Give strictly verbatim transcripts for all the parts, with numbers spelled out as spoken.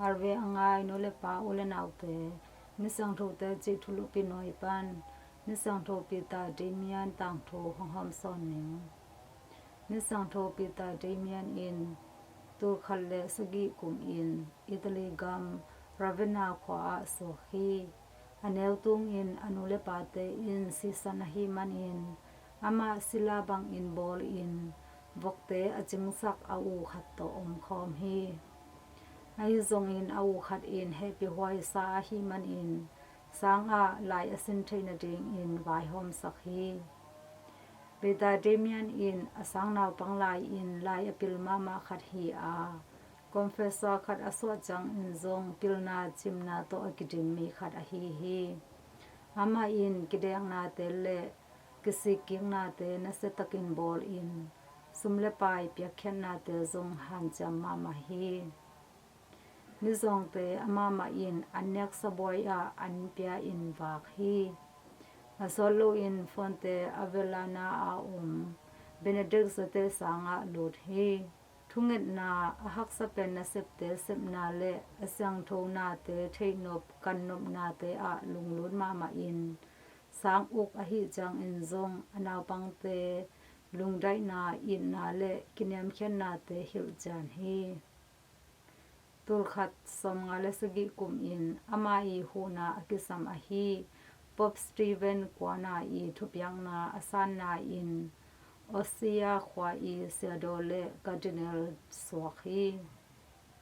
Harvey a ngai nu le pa u le naute, Misiangthote cih thulupi nuai pan Misiangtho Peter Damian tangthu hong hawmsawn ning. Misiangtho Peter Damian in tulkhat le sagih kum in Italy gam Ravenna khua ah suak hi. A neu tungin a nu le pate in sisan ahih manin amah sila bangin bawlin vokte a cingsak a u khat tawh omkhawm hi. Ahi zongin a u khat in hehpihhuai sa ahih manin sangah lai a sin theih nadingin vaihawmsak hi. Peter Damian in a sang naupang lai-in lai a pil mahmah khat hi a, confessor khat a suah ciangin zong pilna cimna tawh a kidim mi khat ahi hi. Amah in kideknate le kisikkiknate nasiatakin bawlin sum le pai piakkhiatnate zong hanciam mahmah hi. Mizawngte amah mah in an neksa buai ah an pia-in vak hi. A sawt loin Fonte Avellana a om Benedict zate sangah lut hi. Thungetna a haksa pen nasepte sepna le a siangtho nate theihnop kannopnate ah lunglut mahmah in sang uk ahih ciangin zong a naupangte lungdaihna, itna le kiniamkhiatnate hilh cian hi. Tulkhat sawmnga le sagih kumin ama i huhna a kisam ahi Pope Stephen kuana i thupiakna a sanna in Ostia khua i siadaw le cardinal suak hi.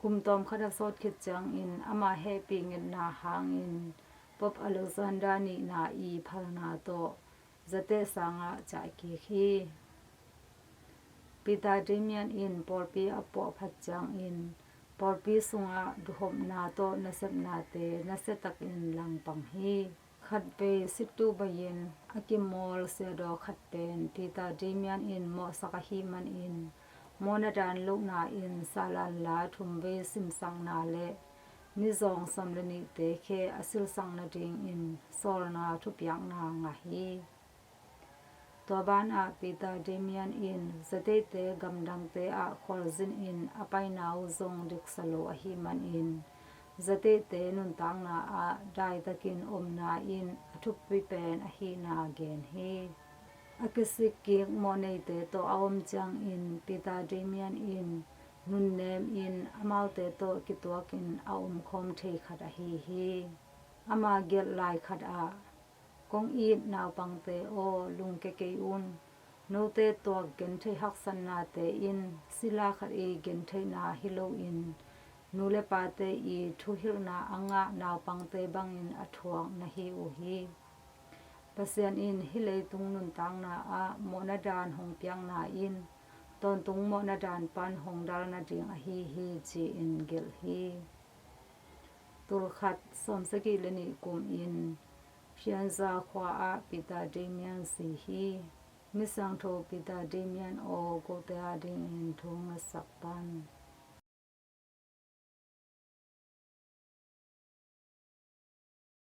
Kum tawmkhat a sawt khit ciangin ama hehpih ngetna hangin Pope Alexander nihna i phalna tawh zateh sangah ciahkik hi. Peter Damian in pawlpi a puahphat ciangin pawlpi sungah duhhopna tawh nasepnate nasiatakin langpang hi. Khatvei sittuh bei-in a kimawl siadaw khat pen Peter Damian in mawhsak ahih manin mawhna dan lohna in salanla thumvei simsakna le mizawng sawm le nihte khe a silsak nadingin sawlna thupiakna ngah hi. Tua banah Peter Damian in zateite gamdangte ah khualzinin a paina uh zong diksa lo ahih manin zateite nuntakna ah daitakin omna in a thupi pen ahihna gen hi. A kisikkik mawhneite tawh a om ciangin Peter Damian in nunnemin amaute tawh kituakin a omkhawm thei khat ahi hi. Ama gelh lai khatah kong it naupangte aw, lungke kei un. Note tuak gentheih haksatnate in sila khat i gentheihna hi loin nu le pate i thuhilhna a ngah naupangte bangin a thuak na hi uh hi. Pasian in hih leitung nuntakna ah mawhna dan hong piakna in tawntung mawhna dan pan hong dal nading ahi hi, ci-in gelh hi. Tulkhat sawmsagih le nih kumin Pianza khua ah Peter Damian si hi. Misiangtho Peter Damian aw, kote adingin thu ngetsak pan.